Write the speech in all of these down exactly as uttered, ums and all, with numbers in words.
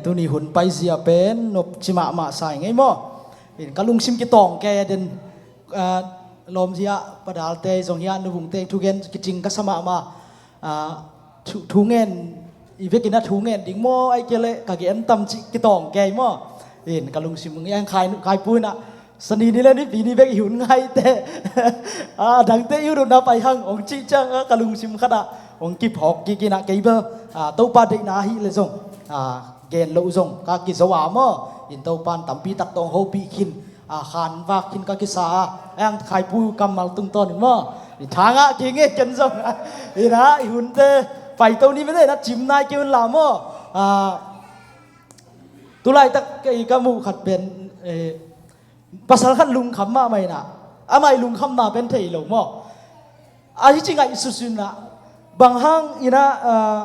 Tuni hun paizia pen nopci mahmah sa ing ei maw? In ka lungsim kitawng kei a den, ah, lawm hiah, padalte zong hiah, nuvungte thugen kicing ka sa mahmah. Ah, thu, thu ngen, i vekin a thu ngen ding maw, ai kei leh ka gen tam cih kitawng kei maw? In ka lungsim ngiang khai, khaipu in ah, Sani ni le Nipi ni bek i hun ngaite. A dangte i hun na pai hang hong cih ciang a ka lungsim khat ah hong kiphawk kik in ah kei bel, a, Topa deihna ahih leh zong, a, gen loh zong ka kizo a maw. In Topa in tampi tak tawh hong hopih khin, a, khanvak khin ka kisa a. Ang khaipu kammal tungtawn in maw, i tha ngah kik ing ei ken zong. In ah i hunte paito ni mete na cim nai kei un la maw. A, tulaitak ka, ka muh khat pen, eh, pasal khat lungkham mahmah in ah, amah i lungkhamna pen thei lo maw? Ahi ci ngaihsut in ah, bang hang in ah, ah,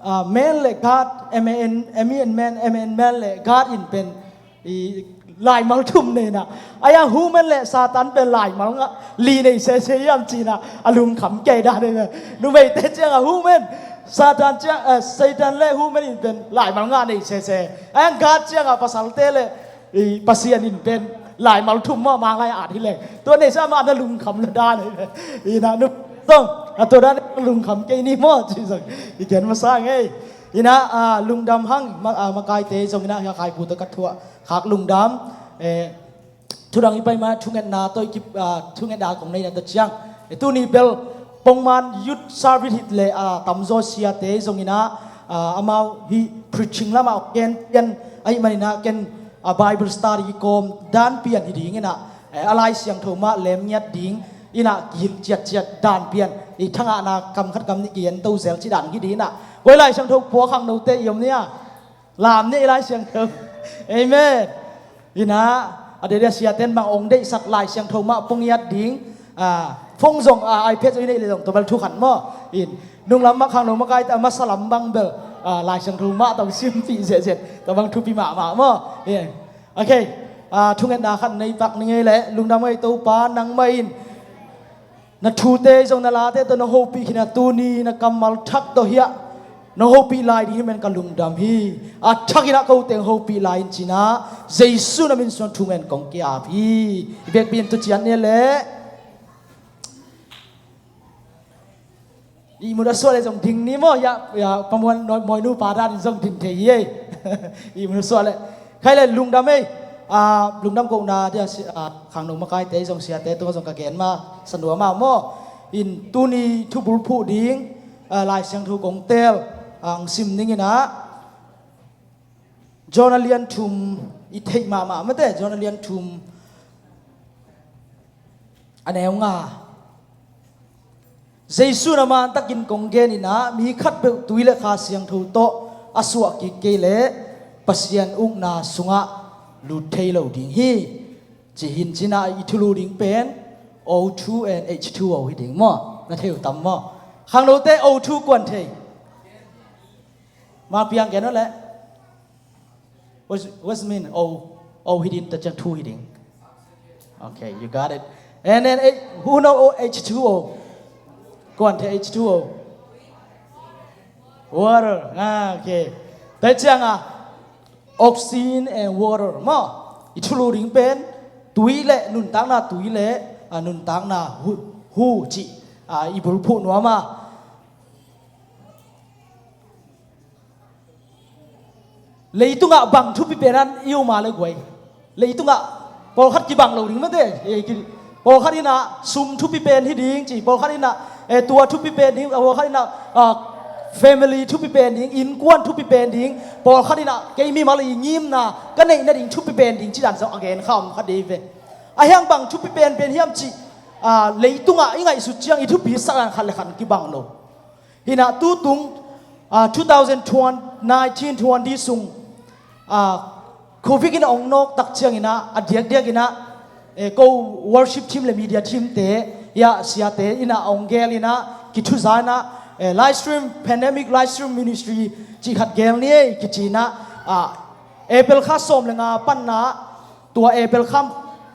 ah, man le God, M A N, M E N man, M A N man le God in pen i laimal thum nei in ah, a yang human le Satan pen laimal nga li nei sese hiam ci in ah, a lungkham kei dan in ah, numeite ciang a human, Satan ciang, eh, Satan le human in pen laimal nga nei sese, a yang God ciang a pasalte le i Pasian in pen laimal thum maw, ma ngai at hi leng. Tua nei sa mah na lungkham lo dan hi leng. In ah nu zong, a tua dan lungkham kei ni maw ci zong i gen masa ngei. In ah, a, lungdam hang, ma, a, makaite zong in ah, hiah khaipu tawh ka thuah khak lungdam. Eh, thudang i pai ma, thungetna tawh i kip, a, thungetna kong nei na ta ciang. Eh, tuni bel pongman youth service hi leh, a, tamzaw siate zong in ah, a, amau hi preaching lamah ken pian ahih man in ah ken, a, Bible study kawm dan pian hi ding in ah, eh, a Lai Siangtho mah lem ngiat ding in ah kihilh ciatciat dan pian, i thangahna kam khat kam nih kigen to zel ci dan hi ding in ah. Koi Lai Siangtho pua khangnote i om ni a? Lam ni a i Lai Siangtho. Amen. In ah, a dede a siaten bang ong deihsak Lai Siangtho mah pua ngiat ding. A, phone zong, a, iPad zong i neih leh zong tua bel thu khat maw? In, nunglam mah khangno makaite a masa lam bang bel, a, Lai Siangtho mah tawh simpih zetzet, tua bang thupi mahmah maw? In. Ok. A, thungetna khat nei pak ni ngei leh, lungdam ei Topa, nangmah in na thute zong na late tawh na hopih khin a, tuni na kammal thak tawh hiah na hopih lai ding hi men ka lungdam hi. A thak in ah kote hong hopih lai in ci in ah Jesu na min suang thungen kong ki-ap hi. I biakpi in tu ciat ni leh ihmut a suah leh zong ding ni maw, hiah, hiah pamuan noi, moinu pa dan in zong ding thei hi ei. Ihmut a suah leh. Khai leh lungdam ei. A, lungdam kohna dia si, a, khangno makaite zong siate tungah zong ka gen ma, sa nuam a maw. In tuni thubulphuh ding, a, Lai Siangtho kong teel, a, hong sim ning in ah. John a lian thum, i theih mahmah mate, John a lian thum, a neu nga. Jesu in a mantakin kong gen in ah, mi khatpeuh tui le Kha Siangtho tawh a suah kik kei leh Pasian ukna sungah lut thei lo ding hi. Ci hi in ci in ah i thulu ding pen O two and H two O hi ding maw? Na thei uh tam maw? Khangnote O two kuan thei? Ma piang gen uh leh. What's, what's mean? O, O hi ding, ta ciang two hi ding. Okay, you got it. And then, eh, who know O, H two O? Kuan thei H two O? Water. Ah, okay. Ta ciang a, oxygen and water maw? I thulu ding pen tui le, nuntakna tui le, a, nuntakna hu, hu ci, a, i bulphuh nuam a. Leitungah bang thupi pen an i um a le guai? Leitungah pawlkhat kibang lo ding mate. Eh, ki, pawlkhat in ah sum thupi pen hi ding ci, pawlkhat in ah, eh, tua thupi pen ding, pawlkhat in ah, ah, family thupi pen ding, innkuan thupi pen ding, pawlkhat in ah kei mimal i ngimna ka neih nading thupi pen ding ci dan zong a gen kha om kha dei ve. A hiang bang thupi pen pen hiam ci, ah, leitungah i ngaihsut ciang i thupi sak dan khat le khat kibang lo. Hi in ah tutung, ah, two thousand nineteen twenty sung, ah, Covid in a ong nawk tak ciang in ah, a diakdiak in ah, eh, ko worship team le media team te, hiah siate in ah ong gel in ah, kithuza in ah, eh, live stream, pandemic live stream ministry cih khat gel ni ei kici in ah, ah, April kha sawm le nga panna, tua April kha,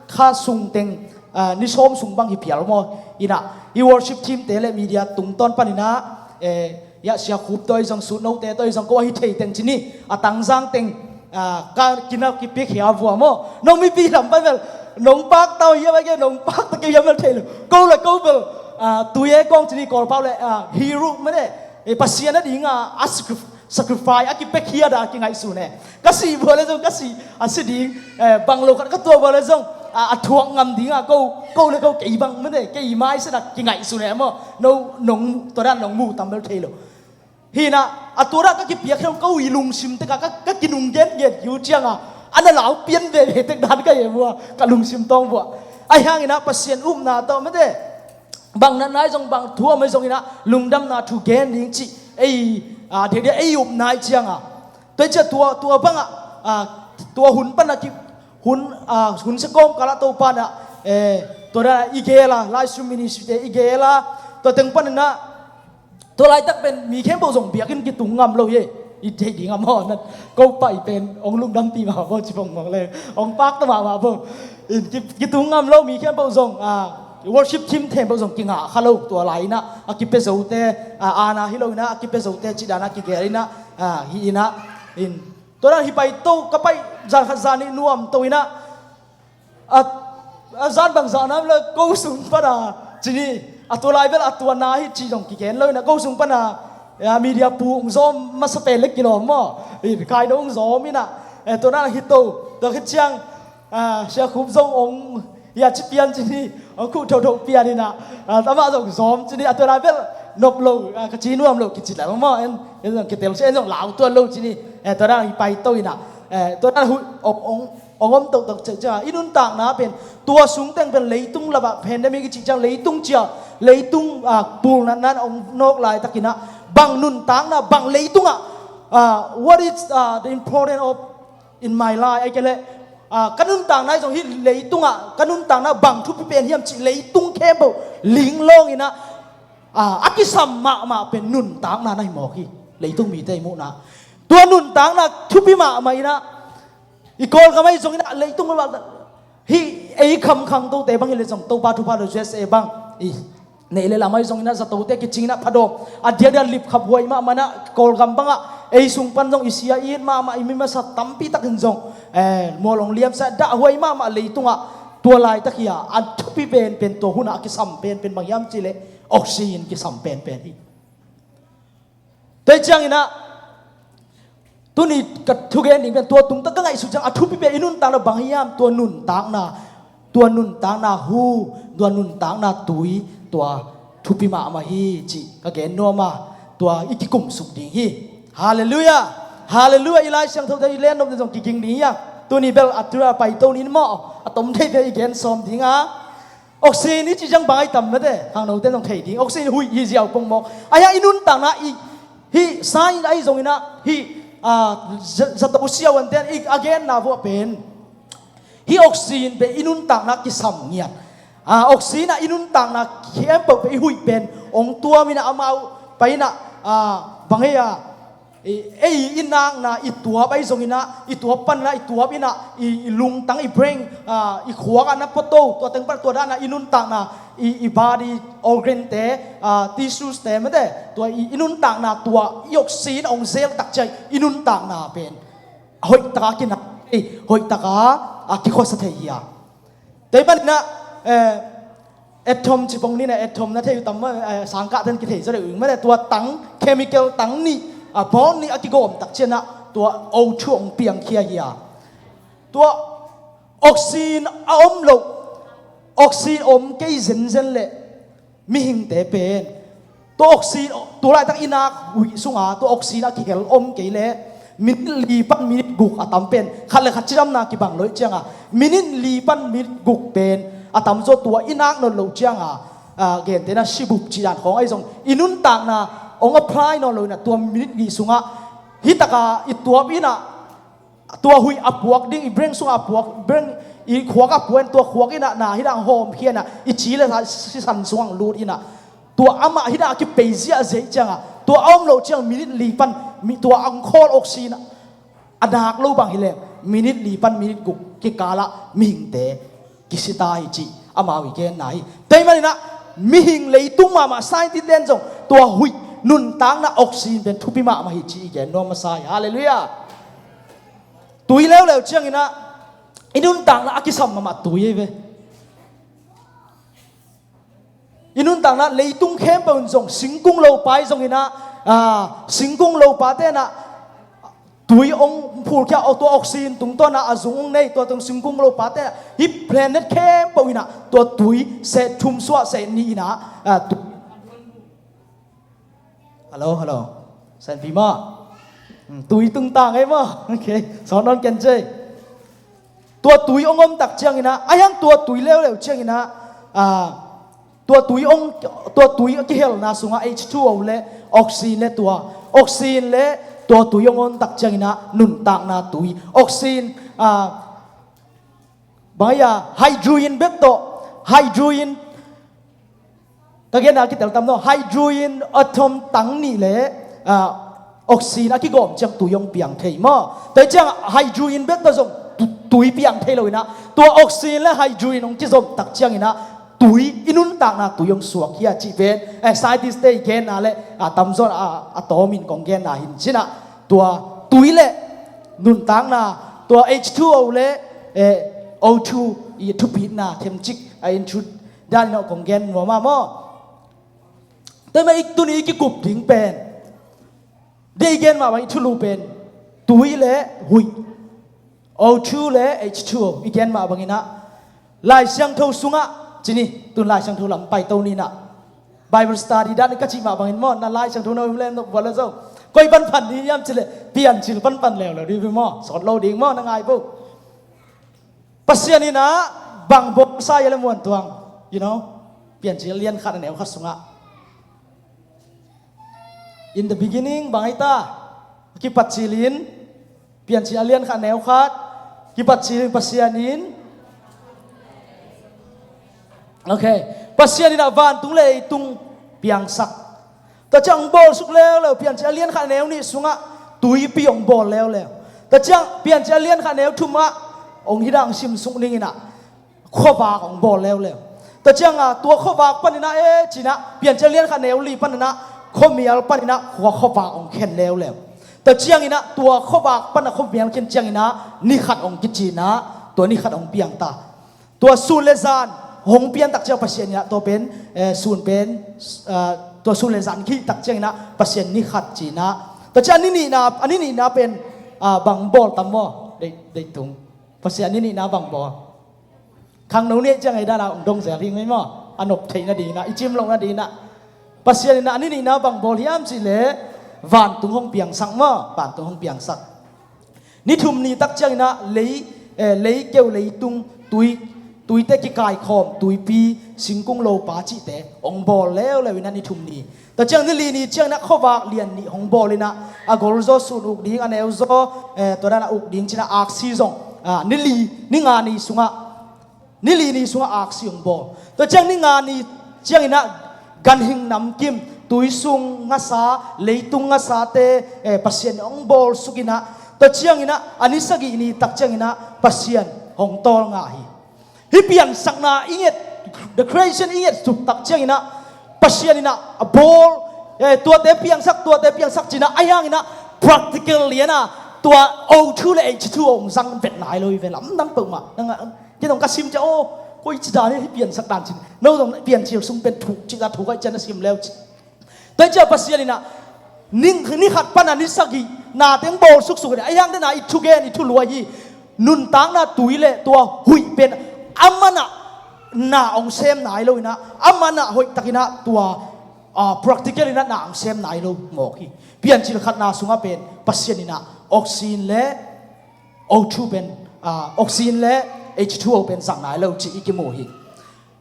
kha sung teng, ah, ni sawm sung bang hi phial maw? In ah, i worship team te le media tungtawn pan in ah, eh, Hiah Sia Khup tawh i zong, Sut Note tawh i zong, ko ahi thei teng ci ni, a tangzang teng, ah, ka kina kipiakhia vua maw. Nong mipi lam pan bel, nong pak tau hiam a ke, nong pak ta kei hiam bel thei lo. Ko le ko bel, ah, tui e kong ci ni, Kawlpau le, ah, hero mene, eh, Pasian a dinga, a sacrif-, sacrifice, a kipiakhia dan a kingaihsun e. Ka sih vua le zong, ka sih, a si ding, eh, bang lo khat ka tuah vua le zong, a, a thuak ngam dinga, ko, ko le ko kei bang mene, kei mai sena kingaihsun e maw. No, nong, tua dan nong mu tam bel thei lo. Hi na, a tua dan ka kipiak hiam ko i lungsim tek a, ka, ka kinung gen gen kiu cianga, a na lau pian veve tek dan ka hi vua, ka lungsim tawng vua. Ahi hangina Pasian upna tawh mete, bang natna i zong, bang thu om i zong ina, lungdamna thu gen ding ci, ei, a, dia dia ei upna i cianga. Tua i cia tua, tua banga, a, tua hun pana ki, hun, a, hun se kawm kala Topa na, eh, tua da i gela, live stream ministry te i gela, tua teng panina, tua laitak pen mi khempeuh zong biakinn kitung ngam lo hi, i thei ding a maw, na, ko pai pen, ong lungdam pi mah bo, ci bong mong le, ong pak ta mah mah bo, in ki, kitung ngam lo, mi khempeuh zong, a, worship team khempeuh zong kingah kha lo, tua lai ina, a kipia zote, a, ana hi lo ina, a kipia zote, ci dana kigel ina, a, hi ina, in, tua dan hi pai to, ka pai, zan khat zan nih nuam to ina, a, a zan bang zan nam le ko sung pana, ci ni, a tua lai bel a tua na hi ci zong kigen lo ina, ko sung pana, a, media pu ong zom masa pen le kilawm maw, in, kai dong zom ina, e, tua na hi to, tua khit ciang, a, Sia Khup zong ong, ya ci pian ci ni, ong khuh thotho pian ina, a, tama zong zom ci ni, a tua lai bel nop lo, a, ka ci nuam lo, kici lel maw, en, en zong kitel ci, en zong lau tuan lo ci ni, e, tua na hi pai to ina, e, tua na hu, ong, ong, ong om tok tok cia, cia, i nuntakna pen, tua sung teng pen leitung lava, pandemic i ci ciang leitung cia, leitung, a, pulnatna ong nawk laitak ina, bang nuntakna, bang leitunga, a, what is, a, the importance of in my life, ai ke le, a, ka nuntakna i zong hi leitunga, ka nuntakna bang thupi pen hiam ci leitung khempeuh linglawng ina, a, a kisam mahmah pen nuntakna na hi mawk hi, leitung mite i muhna. Tua nuntakna thupi mahmah ina, i Kawlgam ai zong ina, leitung mahmah, hi ei kham khang tote bang hi le zong, Topa thupha lo, U S A bang, i, nei le lamai zong ina, zatote kicing ina phadawm, a diakdiak lipkhap huai mahmah ina, Kawlgam banga, ei sung pan zong i sia i it mahmah, i mi masa tampi takin zong, eh, mual ong liamsa, dah huai mahmah leitunga, tua laitak hi a, a thupi pen pen, tua huna a kisam pen pen bang hiam ci le, oxygen kisam pen pen hi. Tua hi ciang ina, tuni ka thugen ding pen tua tungta ka ngaihsut ciang a thupi pen i nuntakna bang hiam, tua nuntakna, tua nuntakna hu, tua nuntakna tui, tua thupi mahmah hi ci ka gen nuam a, tua i kikumsuk ding hi. Halleluiah. Halleluiah. I Lai Siangtho te i len nop zong kiging ding hi a. Tuni bel a tua pai to nin maw, a tom thei bel i gen sawm ding a. Oxygen i ci ciang bang ai tam mete, khangnote zong thei ding. Oxygen huih hi ziau pongmawk. Ahi a i nuntakna i, hi, science ai zong ina, hi, a, za-, zato siahuante in i a genna vuah pen, hi oxygen pen i nuntakna kisam ngiat. A, oxygen a i nuntakna khempeuh pen i huih pen, ong tuam ina amau, pai ina, a, bang hei a, i, ei i nakna, i tuap ai zong ina, i tuap panna, i tuap ina, i, i lungtang, i brain, a, i khuak a na photo, tua teng pan tua dana i nuntakna, i, i body organ te, a, tissues te mete, tua i, i nuntakna tua, i oxygen ong zel tak ciang, i nuntakna pen. A hoih taka kina, ei, hoih taka, a kikhuasa thei hi a. Tei manina, eh, atom ci pong nina, atom na thei uh tam, eh, sangkah ten kithei zaw deuh ing mane, tua tang, chemical tang nih, a, bond nih a kigawm tak ciana, tua O two ong piangkhia hi a. Tua oxygen a om lo, oxygen om kei zenzen le, mihingte pen, tua oxygen, tua laitak i nak huih sunga, tua oxygen a kihel om kei le, minit li pan minit guk a tam pen, khat le khat cidamna kibang loih cianga, minit li pan minit guk pen, a tamzaw tua i nak nawn loh cianga, a, gente na sibup cidan khawng ahi zong, i nuntakna, ong apply nawn loh ina tua minit li sunga, hitaka i tuap ina, tua huih a puak ding, i brain sung a puak, brain, i khuak a puak, tua khuak ina, na hidang hawm khiana, i ci le sa, sisan sung ang lut ina, tua amah hidang a kipei ziahziah cianga, tua a om loh ciang minit li pan, mi, tua ang khawl awk si ina, a nak lo bang hileh, minit li pan minit guk kikala mihingte kisita hi ci, amau i genna hi. Tei manina, mihing leitung mahmah scientist ten zong, tua huih, nuntakna oxygen pen thupi mahmah hi ci i gen nuam masa hi. Halleluiah. Tui leuleu cianginah i nuntakna a kisam mahmah tui ei ve. I nuntakna leitung khempeuh in zong singkung lopa i zonginah, ah, singkung lopa tenah tui ong phulkhia, tua oxygen tungtawnah a zung ong nei, tua tung singkung lopa tenah hih planet khempeuh inah tua tui seh thum suah seh nih inah, ah, tui. Hello, hello. Sanpi maw? Hmm, tui tungtang ei maw? Okay. Sawn nawn ken cei. Tua tui ong om tak cianginah, a hiang tua tui leuleu cianginah, ah, tua tui ong, tua tui a kihelna sungah H two O le oxygen le tua, oxygen le tua tui ong om tak cianginah nuntakna tui. Oxygen, ah, bang a hydrogen bek tawh, hydrogen ka genna a kitel tam no, hydrogen atom tang nih le, ah, oxygen a kigawm ciang tui hong piang thei maw? Tua ciang hydrogen bek tawh zong tu-, tui piang thei lo inah, tua oxygen le hydrogen hong kizom tak cianginah tui, i nuntakna tui hong suak hi a cih pen, eh, scientist te i genna le, ah, tamzaw, ah, a tawmin kong genna hin cinah tua tui le nuntakna, tua H two O le, eh, O two i thupitna themcik a intru danin aw kong gen nuam a maw? Tua mah i tuni i kikup ding pen, dei i gen mah bang i thulu pen tui le huih, O two le H two O i gen mah banginah Lai Siangtho sungah cini tun Lai Siangtho lam paito ninah Bible study dan ka cih mah bangin maw, na Lai Siangtho na um le nop bual le zo. Koi panpan ni hiam cileh Piancil panpan leuleu dih maw, sawt lo ding maw, na ngai bo. Pasian inah bang bawlsa ia le muan tuang, you know, Piancil a lian khat a neu khat sungah. In the beginning, bang ai ta, kipat cilin, Piancil a lian khat a neu khat, kipat cilin Pasian in. Okay. Pasian inah vantung le leitung piangsak. Tua ciang hong bawlsuk leuleu, Piancil a lian khat a neu nih sungah tuipi hong bawl leuleu. Tua ciang Piancil a lian khat a neu thumah hong hidang simsuk ninginah khuavak hong bawl leuleu. Tua ciangah tua khuavak paninah e cinah Piancil a lian khat a neu li paninah khuamial paninah khua khuavak hong khen leuleu. Tua cianginah tua khuavak panah khuamial khen cianginah ni khat hong kicinah tua ni khat hong piangta. Tua sun le zan hong piantak ciang Pasian inah tua pen, eh, sun pen, ah, tua sun le zan khihtak cianginah Pasian ni khat cinah. Tua ciang a ni nihna, a ni nihna pen, ah, bang bawl tam maw? Dei, deitung. Pasian a ni nihna bang bawl? Khangno nih ciang ei dana hong dong zel hi ngei maw? A nop theih nadinginah, i cim loh nadinginah. Pasian inah a ni nihna bang bawl hiam cihleh vantung hong piangsak maw? Vantung hong piangsak. Ni thum ni tak cianginah lei, eh, lei keu leitung tui, tuite kikaikhawm tuipi singkung lopa cihte hong bawl leuleu inah ni thum ni. Tua ciang ni li ni cianginah khuavak lian nih hong bawl inah a golzaw sun uk ding, a neuzaw, eh, tua danah uk ding cinah aksi zong, ah, ni li, ni nga ni sungah, ni li ni sungah aksi hong bawl. Tua ciang ni nga ni cianginah ganhing namkim, tuisung ngasa, leitung ngasate, eh, Pasian hong bawlsuk inah. Tua cianginah a ni sagih ni tak cianginah Pasian hong tawlnga hi. Hih piansakna i nget, the creation i nget suk tak cianginah Pasian inah a bawl, eh, tuate piangsak, tuate piangsak cinah a hianginah practical lianah tua O two le H two O hong zang vet nai lo hi ve, lamdang peuhmah. Nang a, kei zong ka sim ciah, aw, koi ci dan hi, hih piansak dan cin. No zong Piancil sung pen thuk cih a thuk aih cian a sim leu cih. Tua hi ciah Pasian inah ni, ni khat pana ni sagih na teng bawl suksuk inah a hiang dena i thugen i thuluai hi. Nuntakna tui le tua huih pen a manah na hong sem nai lo inah a manah hoihtakinah tua, ah, practical inah na hong sem nai lo mawk hi. Piancil khatna sungah pen Pasian inah oxygen le O two pen, ah, oxygen le H two O pen zang nai lo cih i kimu hi.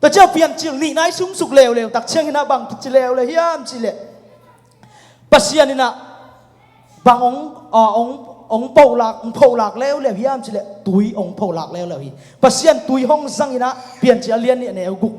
Tua ciang Piancil nihna i sumsuk leuleu tak cianginah bang kici leuleu hiam cihleh Pasian inah bang hong, ah, hong, hong pholak, hong pholak leuleu hiam cihleh tui hong pholak leuleu hi. Pasian tui hong zanginah Piancil a lian nih a neu guk.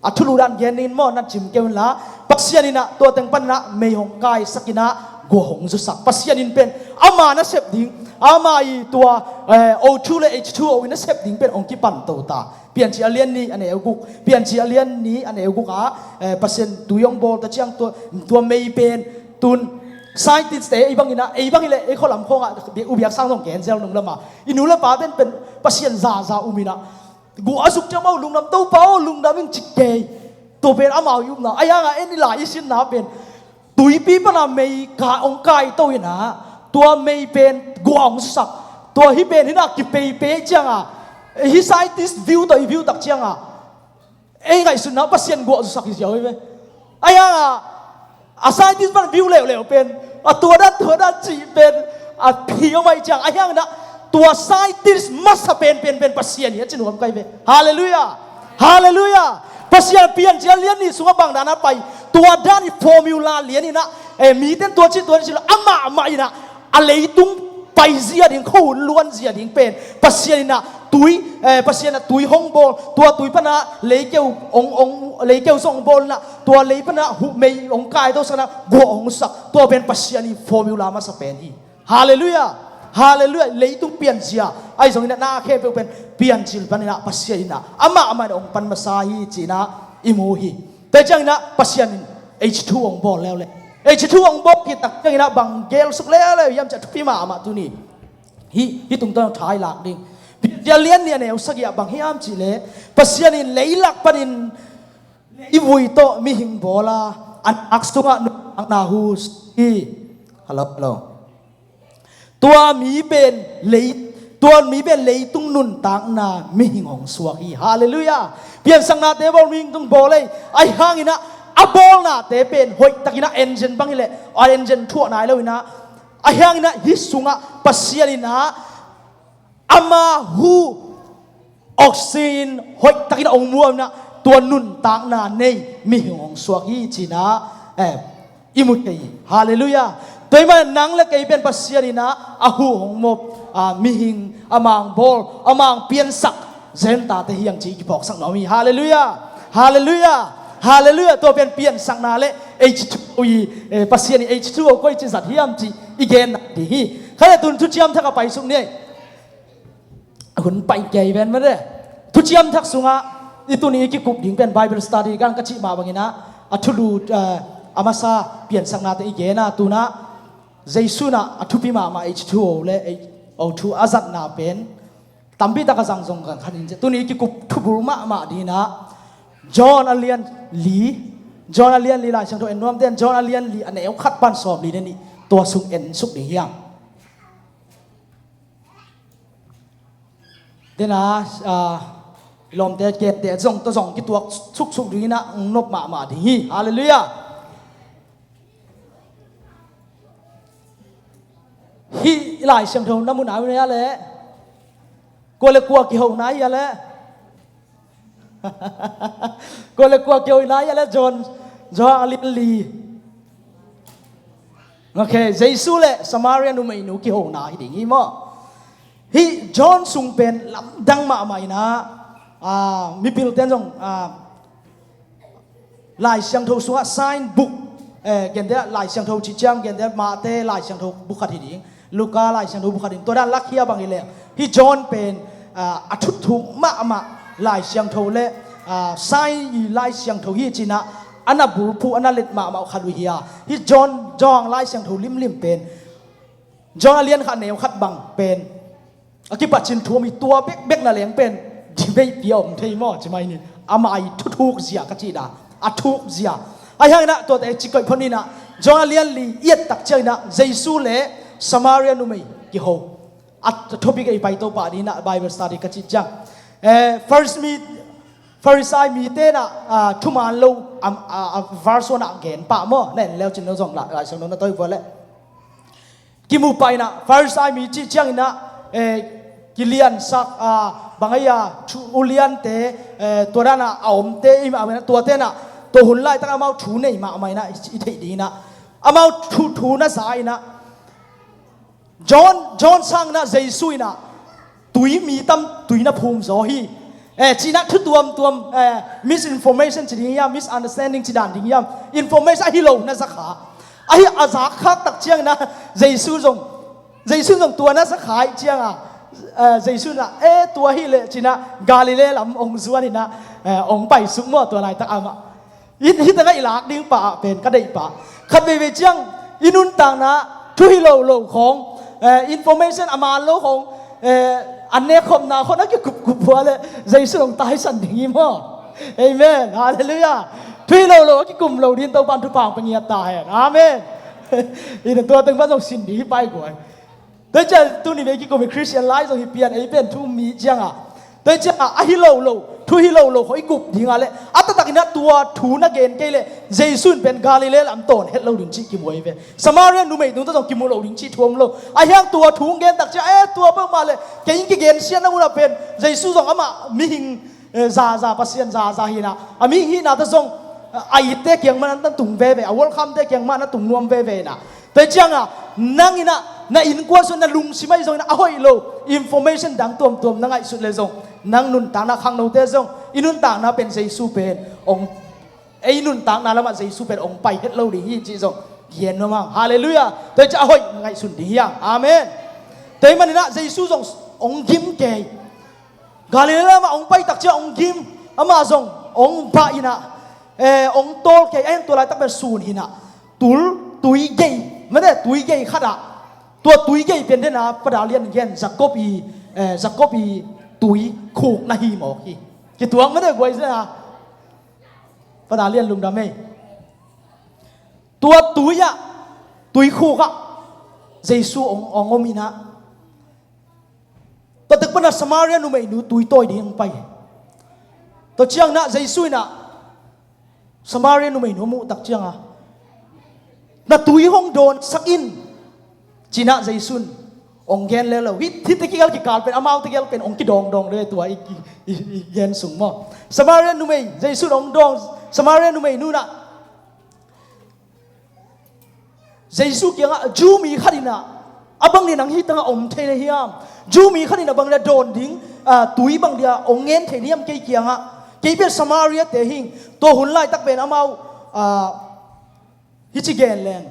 A thulu dan gen nin maw, na cim keu inla. Pasian inah tua teng paninah mei hong kaisakinah guah hong zusak. Pasian in pen ama nasep ding, ama i tua, eh, O two le H two O in nasep ding pen hong kipan to ta. Piancil a lian nih a neu guk, Piancil a lian nih a neu guk ah, eh, Pasian tui hong bawl ta ciang tua, tua mei pen tun scientist te ei bangin ah, ei bangin le ei khualam khawngah ubiak sang zong genzel nung lama i nu le pa pen pen Pasian zaza um in ah, guah a zuk ciang amau lungdam, Topa aw lungdam ing ci kei. Tua pen amau i upna, a hiangah en i lai i sinna pen tuipi pana mei ka hong kaito in ah, tua mei pen guah hong sak. Tua hi pen hi na kipeipei ciangah, hi scientist view tawh i view tak ciangah ei ngaihsutna Pasian guah zusak hi ziau hi ve. A hiangah a scientist pan view leuleu pen, a tua dan tua dan cih pen a phi om aih ciang, a hiangin ah tua scientist masa penpen pen Pasian hi a ci nuam kai ve. Halleluiah. Halleluiah. Pasian Piancil a lian nih sungah bang dan a pai, tua dan i formula lian in ah, eh, miten tua cih tua cih lo amah amah in ah a leitung paizia ding, khuahun luanzia ding pen Pasian in ah tui, eh, Pasian ah tui hong bawl, tua tui pana leikeu hong, hong, leikeu zong hong bawl in ah, tua lei pana huh mei hong kaito sak in ah guah hong sak, tua pen Pasian i formula masa pen hi. Halleluiah. Halleluiah. Leitung pianzia ahi zongin ah na khempeuh pen Piancil panin ah Pasian in ah amah amah in ah hong pan masa hi ci-in ah i mu hi. Tua ciangin ah Pasian in H two hong bawl leuleu, H two hong bawl khit tak ciangin ah bang gelsuk leuleu hiam cih a thupi mahmah tuni. Hih, hih tungtawn tha i lak ding. Piancil a lian nih a neu sagih ah bang hiam cih leh, Pasian in leilak panin leivui tawh mihing bawl a, a nak sungah nuntakna huh hi. Hello, hello. Tua mi pen lei, tua mi pen leitung nuntakna mihing hong suak hi. Halleluiah. Piansaknate bawl mihing tung bawl ei. A hiangin ah a bawlnate pen hoihtakin ah engine bang hi leh, a engine thuah nai lo in ah, a hiangin ah hih sungah Pasian in ah ama huh oxygen hoihtakin ah hong muam in ah tua nuntakna nei mihing hong suak hi ci-in ah, eh, i mu thei hi. Halleluiah. Tua ahih manin nang le kei pen Pasian in ah a huh hong muam, ah, mihing, a mang bawl, a mang piansak Zentate hi hang ci kiphawksak nuam hi. Halleluiah. Halleluiah. Halleluiah. Tua pen piansakna le H two O i, eh, Pasian i H two O koi ci zat hiam ci i genna ding hi. Kha le tun thuciam thak ah paisuk ni. Hun pai kei ven mah de. Thuciam thak sungah i tuni i kikup ding pen Bible study kang ka cih mah bangin ah a thulu, eh, a masa piansaknate i gen a, tu-in ah Jesu in ah a thupi mahmah H two O le O two a zatna pen tampi tak a zang zong kan khan in ci. Tuni i kikup thubul mahmah ding in ah John a lian li, John a lian li Lai Siangtho en nuamte in John a lian li a neu khat pan sawm li le nih, tua sung en suk ding hi hang. Dena, ah, i lawmte kette zong tawh zong kituak suksuk ding in ah hong nop mahmah ding hi. Halleluiah. Hih Lai Siangtho na mu nai uh na hia leh, kua le kua kiho nai hia leh, kua le kua kiho nai hia leh, John, John a lian li. Ok, Jesu le Samaria numeinu kihona hi ding hi maw. Hih John sung pen lamdang mahmah in ah, ah, mipilte in zong, ah, Lai Siangtho sungah sign book, eh, gente Lai Siangtho cih ciang gente Mate Lai Siangtho bu khat hi ding, Luka Lai Siangtho bu khat hi ding, tua dan lakhia bang hi leh hih John pen, ah, a thutthuk mahmah Lai Siangtho le, ah, sign i Lai Siangtho hi ci-in ah a na bulphuh, a na let mahmah khat uh hi a. Hih John, John Lai Siangtho limlim pen John a lian khat neu khat bang pen a kipacin thu om hi, tua bekbek na leng pen debate pia om thei maw, ci mai ni. Ama i thuthukzia ka cih dan, a thukzia. Ahi hangin ah tuate ci koih phot ni in ah, John a lian li i et tak ciangin ah Jesu le Samaria numei kiho. A topic i pai to pah ding in ah Bible study ka cih ciang, eh, Pharisee mi, Pharisee mite in ah, ah, thuman lo, am, ah, ah, verse one ah gen pah maw, na en leu cin lo zong la, Lai Siangtho na toi vua leh. Kimu pah in ah, Pharisee mi cih ciangin ah, eh, kiliansak, ah, bang ahi a, thu uliante, eh, tua dan a a omte, i mah mah, tuate in ah, tua hun laitak amau thu nei mahmah in ah, i, i theih ding in ah. Amau thu, thu na za in ah. John, John sangin ah Jesu in ah, tui mi tam, tui na phum zaw hi. Eh, ci-in ah thu tuamtuam, eh, misinformation ci ding hiam, misunderstanding ci dan ding hiam, information ahi lo na za kha. Ahi a zak khak tak ciangin ah Jesu zong, Jesu zong tua na sa kha ahih ciangah, eh, Jesu in ah, eh, tua hi leh ci-in ah Galilee lam hong zuan in ah, eh, hong pai suk maw tua laitak amah. Hih, hih tengah i lak ding pah ah pen ka deih pah. Khat veivei ciang i nuntakna thuhilolo khawng, eh, information a man lo khawng, eh, an nekkhopna khawng a kikupkup uh leh Jesu hong taisan ding hi maw. Amen. Halleluiah. Thuhilolo a kikum lo ding Topa'n thupha hong pia ngiat ta hen. Amen. Hih teng tua teng pan zong sin ding hi paiguai. Tua ciang tuni vei kikum i Khristian lai zong hi pian ei pen thu mi ciangah. Tua ciangah a hilolo, thuhilolo khawng i kup dingah leh a taktak in ah tua thu na gen kei leh Jesu in pen Galilee lam tawn het lo ding cih kimu hi ve. Samaria numeinu tawh zong kimu lo ding cih thu om lo. Ahi hang tua thu hong gen tak ciang, eh, tua bangmah leh kei in kigensiatna munah pen Jesu zong amah mihing, eh, zaza, Pasian zaza hi in ah, a mihing hihna tawh zong, eh, a itte kiang mah na tung veve, a welcome-te kiang mah na tung nuam veve in ah. Tua ciangah nang in ah na innkuan sung na lungsim ahi zongin ah a hoih lo information dang tuamtuam na ngaihsut leh zong, nang nuntakna, khangnote zong i nuntakna pen Jesu pen hong, ei nuntakna lamah Jesu pen hong pai het lo ding hi cih zong gen nuam hang. Halleluiah. Tua ciang a hoih ngaihsun ding hi hang. Amen. Tua ahih manin ah Jesu zong hong gim kei. Galilee lamah hong pai tak ciang hong gim, amah zong hong bah in ah, eh, hong tawl kei, a hih tua laitak pen sun hi in ah, tul, tui gei, mate, tui gei khat ah, tua tui gei pen den a Pa Dang Lian in gen, Jakob i, eh, Jakob i tui khuk na hi mawk hi. Kituak mate guai zen a. Pa Dang Lian lungdam ei. Tua tui ah, tui khuk ah Jesu hong, hong om in ah, tua tek pan ah Samaria numeinu tui tawi ding hong pai. Tua ciangin ah Jesu in ah Samaria numeinu a muh tak ciangah, na tui hong dawnsak in, ci-in ah Jesu in hong gen leuleu. Hih, hih tegel kikal pen, amau tegel pen hong kidawngdawng leh tua i, i, i, i gen sung maw. Samaria numei, Jesu in hong dawng, Samaria numeinu in ah Jesu kiangah, Jew mi khat in ah a bang dia nang hih tengah om thei na hiam? Jew mi khat in ah bang dia dawn ding, ah, tui bang dia hong ngen thei na hiam kei kiangah? Kei pen Samaria-te hi ing. Tua hun laitak pen amau, ah, hih ci gen leng,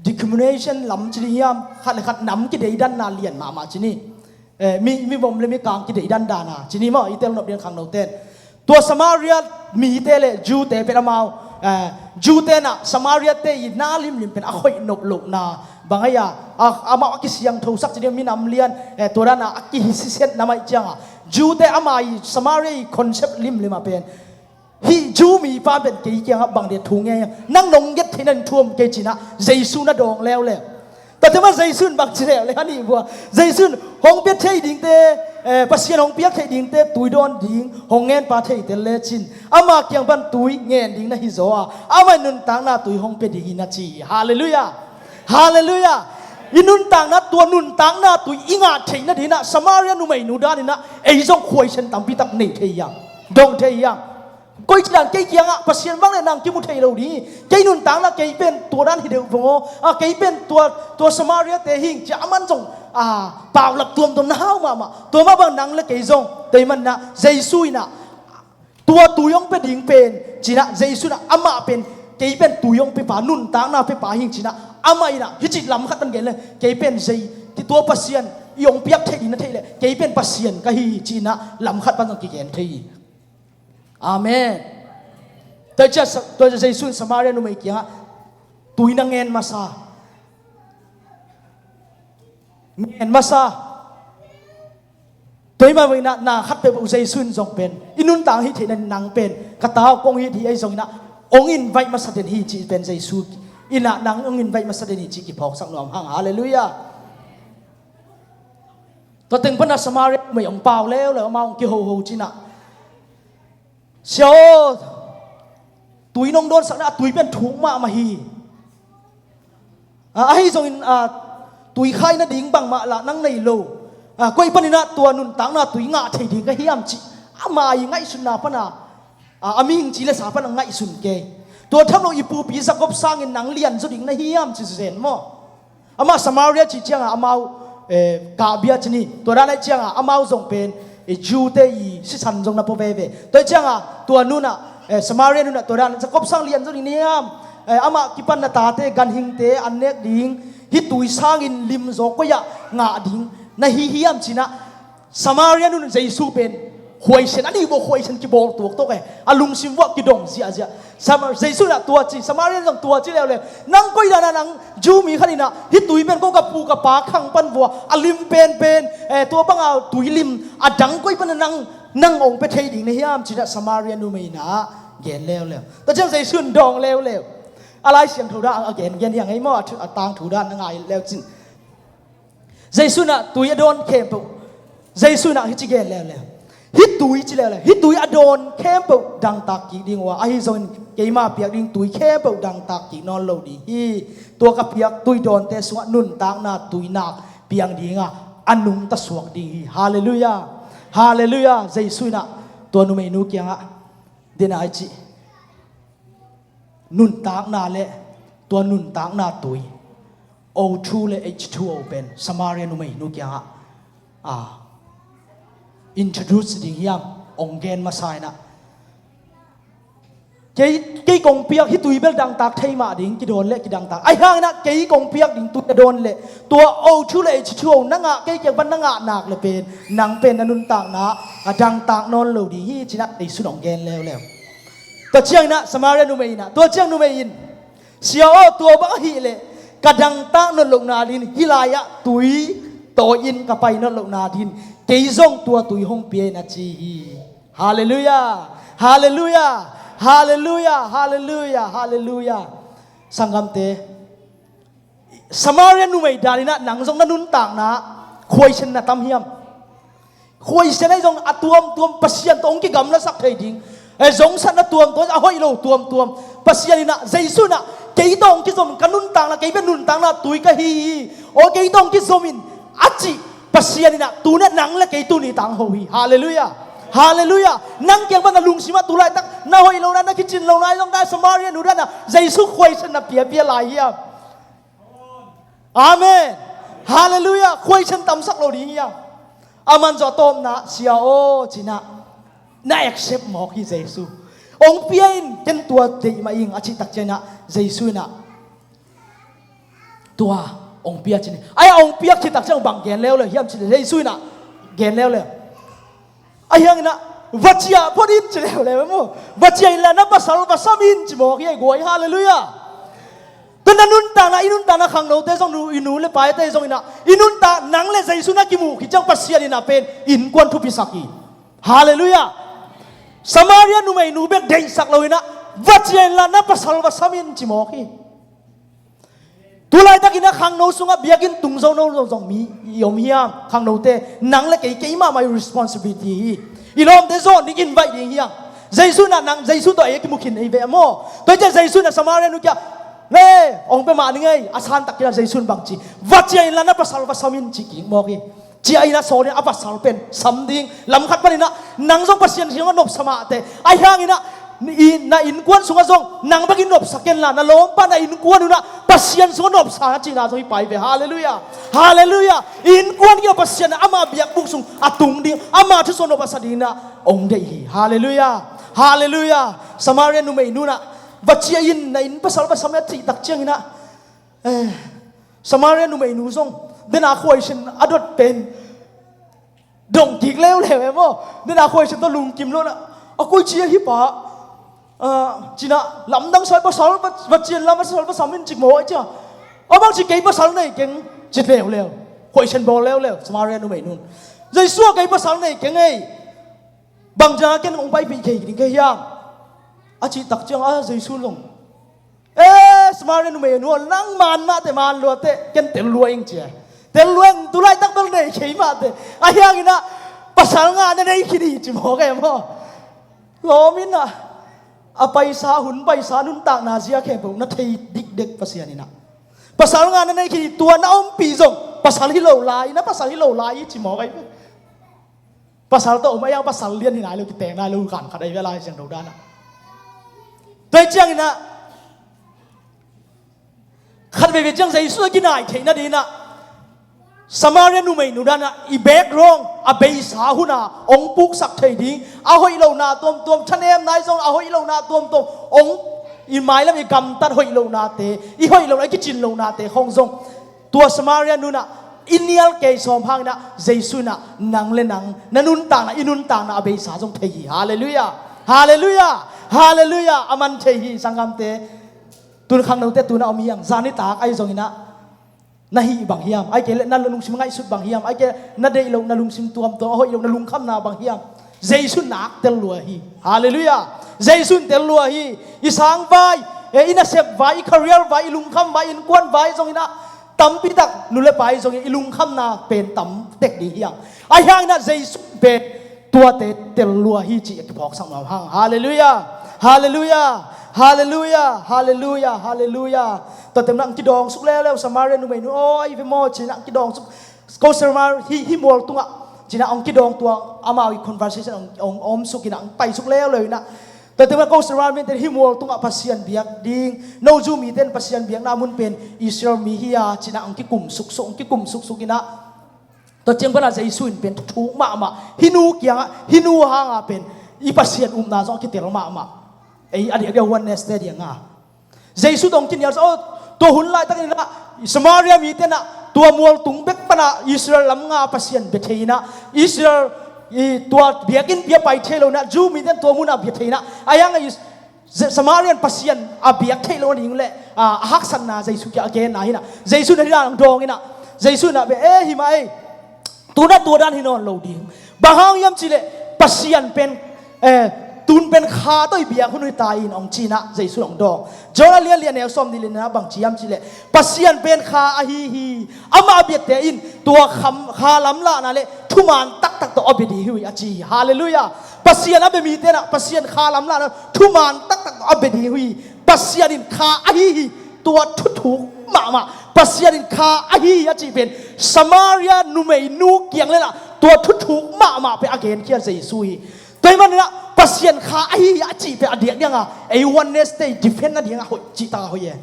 discrimination lam ci ding hiam, khat le khat nam kideidanna lian mahmah ci ni. Eh, mi, mi vom le mi kang kideidandan a ci ni maw, i tel nop ding khangnote'n. Tua Samaria mite le Jew-te pen amau, eh, Jew-te'n ah Samaria-te i na limlim pen a khoih nop lohna bang ahi a, a, amau a kisiangthosak ci ding, minam lian, eh, tua dan a, a kisisiat nam ahih ciangah, Jew-te ama i Samaria i concept limlim ah pen, hih Jew mipa pen kei kiangah bang dia thu ngen hiam? Nang nong nget theihna ding thu om kei, ci-in ah Jesu na dawng leuleu. Tua teng mah Jesu in bang ci leuleu a nih vua. Jesu in hong pia thei dingte, eh, Pasian hong piak theih dingte tui dawn ding hong ngen pa theitel lecin ama kiang pan tui ngen ding na hi zaw a, amah in nuntakna tui hong pia ding hi, na ci hi. Halleluiah. Halleluiah. I nuntakna, tua nuntakna tui i ngah theihna dingin ah Samaria numeinu danin ah ei zong khuaisian tampi tak nei thei hiam? Dong thei hiam? Koici dan kei kiangah Pasian vangliatna hong kimu thei lo ding hi. Kei nuntakna kei pen tua dan hi deuh vong aw. Ah, kei pen tua, tua Samaria-te hi ing, ci-a aman zong, ah, paulap tuamtuam na hau mahmah. Tua mah bang nang le kei zong, tua ahih manin ah Jesu in ah tua tui hong pia ding pen, ci-in ah Jesu in ah amah pen, kei pen tui hong piapa, nuntakna piapa hi ing, ci-in ah amah in ah hih ci lam khat pan gen leng, kei pen Jesu, tua Pasian i hong piak theih ding na theih leh kei pen Pasian ka hi hi, ci-in ah lam khat pan zong kigen thei hi. Amen. Tua ciang, tua ciang Jesu in Samaria numei kiangah, tui na ngen masa. Ngen masa. Tua ahih manin ah na khat peuhpeuh Jesu in zong pen, i nuntak hih theihna ding nang pen ka ta uh kong it hi, ahi zongin ah hong invite masa den hi, cih pen Jesu in ah nang hong invite masa den hi, cih kiphawksak nuam hang. Halleluiah. Tua teng pan ah Samaria numei hong pau leuleu, amau hong kihoho ci-in ah, Sia aw, tui nong dawnsakna, a tui pen thuk mahmah hi. Ah, ahi zongin, ah, tui khaina ding bangmah lah nang nei lo. Ah, koi panin ah tua nuntakna tui ngah thei ding ka hiam, ci-a ama i ngaihsutna pan ah, ah, a mihing ci le sa pan ah ngaihsun kei. Tua tham lo i pupi Jakob sangin nang lianzaw ding na hiam, ci zen maw. Amah Samaria cih ciangah amau, eh, kahbia ci ni. Tua dan ahih ciangah amau zong pen, eh, Jew-te i sisan zong na pua veve. Tua ahih ciangah tua nu in ah, eh, Samaria nu in ah tua dan, Jakob sang lianzaw ding na hiam, Eh, amah kipan na tate ganhingte an nek ding, hih tui sangin lim zaw koi-ah ngah ding na hi hiam ci-in ah, Samaria nun Jesu pen khuaisian, a nih bawh khuaisian kibawl tuaktuak e, a lungsim vuah kidong ziahziah. Sama-, Jesu in ah tua ci, Samaria nun tua ci leuleu. Nang koi dan a nang Jew mi khat in ah hih tui pen ko ka pu ka pa khang pan vuah a lim penpen, eh, tua banga tui lim a dang koi pan a nang, nang ong pia thei ding na hiam ci-in ah Samaria numei in ah gen leuleu. Tua ciang Jesu in dawng leuleu. A Lai Siangtho dan a gen gen hiang ei maw, a thu, a tangthu dan na ngai leu cin. Jesu in ah tui a dawn khempeuh, Jesu in ah hih ci gen leuleu. Hih tui ci leuleu. Hih tui a dawn khempeuh dangtak kik ding uh a, ahi zongin keima piak ding tui khempeuh dangtak kik nawn lo ding hi. Tua ka piak tui dawnte sungah nuntakna tui nak piang ding a, a nungta suak ding hi. Halleluiah. Halleluiah. Jesu in ah tua numeinu kiangah, den a i cih nuntakna le tua nuntakna tui, O two le H two O pen Samaria numeinu kiangah, ah, introduce ding hiam, ong gen masa in ah, kei, kei kong piak hih tui bel dangtak thei mah ding, kidawn le kidangtak. Ahi hangin ah kei kong piak ding tui a dawn le tua O two le H two O na ngah, kei kiang pan na ngah nak le pen nang pen na nuntakna a dangtak nawn lo ding hi ci-in ah Jesu in ong gen leuleu. Tua ciangin ah Samaria numei in ah, tua ciang numei in, Sia aw, tua bang ahih leh ka dangtak nawn lohna dingin hih lai-ah tui tawi-in ka pai nawn lohna dingin kei zong tua tui hong pia in, a ci hi. Halleluiah. Halleluiah. Halleluiah. Halleluiah. Halleluiah. Sanggamte, Samaria numei dan in ah nang zong na nuntakna khuaisian na tam hiam? Khuaisian ahi zong a tuamtuam Pasian tawh hong kigamlasak thei ding, eh, zongsatna tuamtuam, a hoih lo tuamtuam Pasian in ah, Jesu in ah, kei tawh hong kizom, ka nuntakna, kei pen nuntakna tui ka hi hi, aw kei tawh hong kizom in, a cih Pasian in ah tu-in ah nang le kei tuni tangho hi. Halleluiah. Halleluiah. Nang kiang pan na lungsim ah tu laitak na hoih lohna, na kicin lohna ahi zong, ka Samaria nu dan a Jesu khuaisian na piapia lai hiam? Amen. Halleluiah. Khuaisian tamsak lo ding hiam? Aman zong a tawpna, Sia aw, ci-in ah na accept mawk hi Jesu. Ong pia in, ken tua deih mah ing, a cih tak ciangin ah Jesu in ah tua ong pia ci-in, ai, ong piak cih tak ciang bang gen leuleu hiam cih leh, Jesu in ah gen leuleu. Ahi hangin ah, va ciah phot in ci leuleu maw. Va ciah inla na pasal va sam in ci mawk hi, ai guai. Halleluiah. Tua na nuntakna, i nuntakna khangnote zong, nu, i nu le pate zong in ah, i nuntak, nang le Jesu na kimuh khit ciang Pasian in ah pen innkuan thupisak hi. Halleluiah. Samaria numeinu bek deihsak lo in ah, va ciah inla na pasal va sam in ci mawk hi. Tu laitakin ah khangno sungah biakinn tung zo no lo zong mi i om hiam? Khangnote, nang le kei, kei mahmah i responsibility hi. I lawmte zawn ding, invite ding hiam? Jesu in ah nang, Jesu tawh ei a kimu khin ei ve maw. Tua hi ciang Jesu in ah Samaria nu kiang, le, ong pia mah ning ei, a santak kei a, Jesu in bang ci? Va ciah inla na pasal va sam in ci kik mawk hi. Ciah in ah sawl in ah a pasal pen sam ding. Lam khat panin ah nang zong Pasian kiangah nopsa mah teh. Ahi hangin ah i, na innkuan sungah zong nang bekin nopsa kenla, na lawmpa, na innkuan un ah Pasian sungah nopsa na cihna zong hi pai ve. Halleluiah. Halleluiah. Innkuan kiang Pasian in ah ama biakbuk sung a tung ding, ama thusuah nop a sa dingin ah ong deih hi. Halleluiah. Halleluiah. Samaria numeinu in ah va ciah in, na inn pasal va sam in, a cih tak ciangin ah, eh, Samaria numeinu zong, den a khuaisian a dot pen dong kik leuleu e maw. Den a khuaisian tawh lungkim lo in ah, a koi ci a hi pa, ah, ci-in ah lamdang sa, pasal va, va ciah inla pasal va sam in ci mawk hi ciang, a bang ci, kei pasal nei keng ci leuleu. Khuaisian bawl leuleu Samaria numeinu in. Jesu aw, kei pasal nei keng ei. Bang ciang ken ong paipih thei ding ka hiam? A cih tak ciang a Jesu in zong, eh, Samaria numeinu aw, nang man mah teh, man lua teh, ken tel lua ing ci a. Tel lua ing, tu laitak bel nei kei mah teh. Ahi hangin ah pasal nga na nei khin hi ci mawk e maw. Lawm in ah, a paisa, hun paisa, nuntakna zia khempeuh na thei dikdek Pasian in ah, pasal nga na nei khin hi, tua na ompih zong pasal hi lo lai, na pasal hi lo lai hi ci mawk ahi ve. Pasal tawh om a, a pasal lian hi nai lo, kiteng nai lo, kan khat ahi ve Lai Siangtho dan ah. Tua hi ciangin ah, khat veivei ciang Jesu a kinai theihna dingin ah Samaria numeinu dan ah i background, a beisa hun a ong puksak thei ding, a hoih lohna tuamtuam, thanemna ahi zong a hoih lohna tuamtuam ong I mailam i gamtat hoih lohnate, i hoih lohna, i kicin lohnate khong zong tua Samaria nu in ah i nial kei sawm hangin ah Jesu in ah nang le nang na nuntakna, i nuntakna a beisa zong thei hi. Halleluiah. Halleluiah. Halleluiah. A man thei hi sanggamte. Tun khangnote tun a om hi hang, zan nitak ahi zongin ah na hih bang hiam? Ahih kei leh na lungsim ngaihsut bang hiam? Ahih kei leh na deih loh, na lungsim tuamtuam, a hoih loh, na lungkhamna bang hiam? Jesu in nak tel lua hi. Halleluiah. Jesu in tel lua hi. I sang vai, eh, i nasep vai, i career vai, i lungkham vai, i innkuan vai zongin ah tampi tak nu le pa i zongin i lungkhamna pen tam tek ding hi hang. Ahi hangin ah Jesu pen tuate tel lua hi cih a kiphawksak nuam hang. Halleluiah. Halleluiah. Halleluiah. Halleluiah. Halleluiah. Tuate in ah hong kidawng suk leuleu, Samaria numei nu, aw, i ve maw, ci-in ah hong kidawng suk. Ko Samaria, hih, hih mual tungah, ci-in ah hong kidawng, tua amau i conversation hong, hong om suk in ah hong pai suk leuleu in ah. Tuate in ah ko Samaria mite in hih mual tungah Pasian biak ding, no Jew mite in Pasian biakna mun pen Israel mi hi a, ci-in ah hong kikum suksuk, hong kikum suksuk in ah. Tua ciang pan ah Jesu in pen thuthuk mahmah, hih nu kiangah, hih nu hanga pen i Pasian upna zong a kitel mahmah. Ei, a diakdiak a oneness te dianga Jesu tawh hong kinial sa, aw, tua hun laitakin ah Samaria mite in ah tua mual tung bek pan ah Israel lam nga Pasian bia thei in ah, Israel i tua biakinnpi ah pai thei lo in ah, Jew mite in tua munah bia thei in ah, ahi hangin ah Is-, Samaria in Pasian a biak theih loh ding leh, a, a haksatna Jesu kiang a genna hi in ah. Jesu in ah hih dan hong dawng in ah. Jesu in ah bia, eh, hi mah ei. Tu-in ah tua dan hi nawn lo ding. Bang hang hiam cih leh Pasian pen, eh, tu-in pen Kha tawh i biak hun uh hi ta in, hong ci in ah Jesu in hong dawng. John a lian li, a neu sawmnih le li-na ah bang ci hiam cih leh, Pasian pen Kha ahi hi. Amah a biate in tua kham, Kha lamlahna le thuman taktak tawh a bia ding hi uh hi, a ci hi. Halleluiah. Pasian a bia mite in ah Pasian Kha lamlahna, thuman taktak tawh a bia ding hi uh hi. Pasian in Kha ahi hi. Tua thuthuk mahmah, Pasian in Kha ahi hi a cih pen Samaria numeinu kiang leh lah tua thuthuk mahmah pen a genkhia Jesu hi. Tua ahih manin ah Pasian Kha ahi hi a cih pen a diakdiak a, ei oneness te i defend nading a hoih, cihtak a hoih e.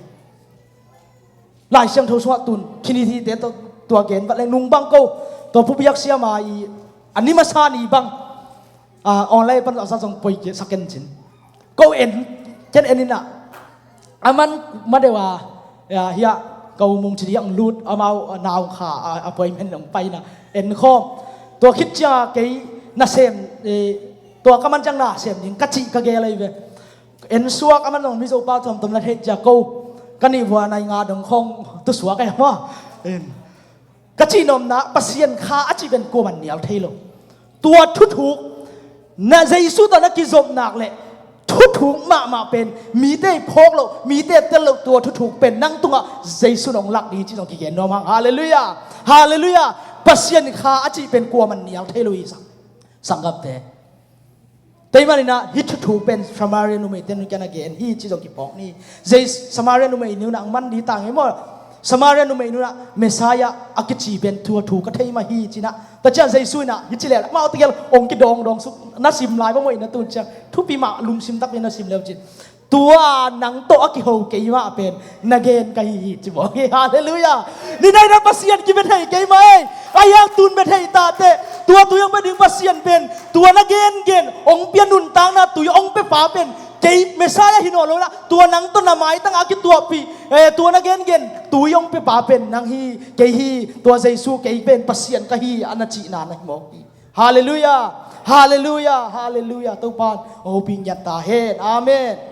Lai Siangtho sungah tun Trinity te tawh tua gen vat leng nung bang ko, tua Pu Biak Siama i a ni masa ni bang, a, online pan a za zong poi kei sak ken cin. Ko en, ken en in ah, a man ma deuh a, ya, hiah ko Mung Cin Hiang lut, amau, a, nau kha, a, appointment hong pai in ah en khawm. Tua khit ciang kei nasem, eh, tua ka man ciang nasem ding ka cih ka gel ahi ve. En suak, a man zong Mizo pa tuamtuam na theih ciang ko, ka nih vua nai nga dong khawng tu suak e maw. En. Ka cih nopna, Pasian Kha a cih pen kuaman nial thei lo. Tua thuthuk, na Jesu tawh na kizop nak leh thuthuk mahmah pen mite i phawk loh, mite tel loh, tua thuthuk pen nang tungah Jesu in hong lak ding hi cih zong kigen nuam hang. Halleluiah. Halleluiah. Pasian Kha a cih pen kuaman nial thei lo hi sang, sanggamte. Tua ahih manin ah hih thuthuk pen Samaria numeite in kiang a gen hi cih zong kiphawk ni. Zei Samaria numeinu in ah hong man ding hi ta ngei maw. Samaria numeinu in ah Messiah a kici pen tua thu ka thei mah hi ci in ah. Tua ciang Jesu in ah hih ci leh amau tegel hong kidawngdawng suk, na sim lai bang maw in ah, tu ciang thupi mah, lungsim takpi na sim leu cin. Tua nang tawh a kiho keimah pen na gen ka hi hi ci mawk hi. Halleluiah. Ni nain ah Pasian kibia thei keimah ei. Ahi hang tun bia thei ta teh. Tua tui hong pia ding Pasian pen, tua na gengen hong pia nuntakna tui hong pia pa pen kei Messiah hi nawn lo in ah, tua nang tawh na maitang a kituahpih, eh, tua na gengen tui hong pia pa pen nang hi, kei hi. Tua Jesu, kei pen Pasian ka hi, a na cihna na hi mawk hi. Halleluiah. Halleluiah. Halleluiah. Topa'n hopih ngiat ta hen. Amen.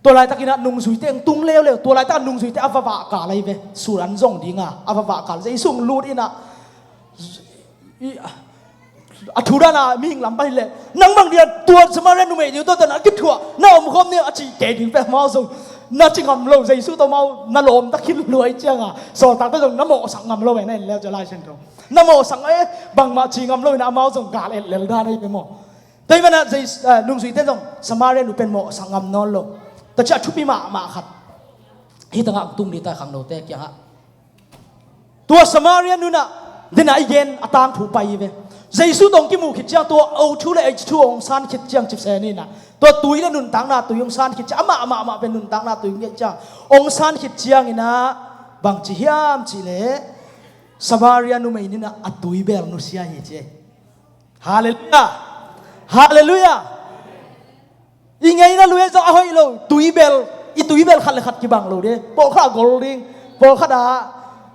Tua laitakin ah nungzuite hong tung leuleu. Tua laitak ah nungzuite a vavah kal ahi ve. Sul an zong ding a, a vavah kal. Jesu hong lut in ah, i, a thu dan a mihing lam pan hi leh, nang bang dia tua Samaria numeinu tawh na kithuah, na omkhawm ni a cih kei ding pen amau zong na ci ngam lo. Jesu tawh amau na lawm ta khin lua ahih ciang a, sawltakte zong na mawhsak ngam lo e, na en leu ciang Lai Siangtho. Na mawhsak, eh, bangmah ci ngam lo in ah amau zong gal et lel dan ahi ve maw. Tua ahih manin ah Jesu, eh, nungzuite zong Samaria nu pen mawhsak ngam nawn lo. Tua ciang a thupi mahmah khat hih tangah hong tung ding ta, khangnote kiangah. Tua Samaria nu in ah, den a i gen a tangthu pai hi ve. Jesu tawh hong kimuh khit ciang tua O two le H two hong san khit ciang cipsen in ah, tua tui le nuntakna tui hong san khit ciang, amah mahmah pen nuntakna tui hong ngeih ciang, hong san khit ciangin ah bang ci hiam cih leh, Samaria numeinu in ah a tui bel nusia hi ci. Halleluiah. Halleluiah. I ngeina lui zong a hoih lo, tuibel, i tuibel khat le khat kibang lo ding. Pawlkhat a gol ding, pawlkhat a,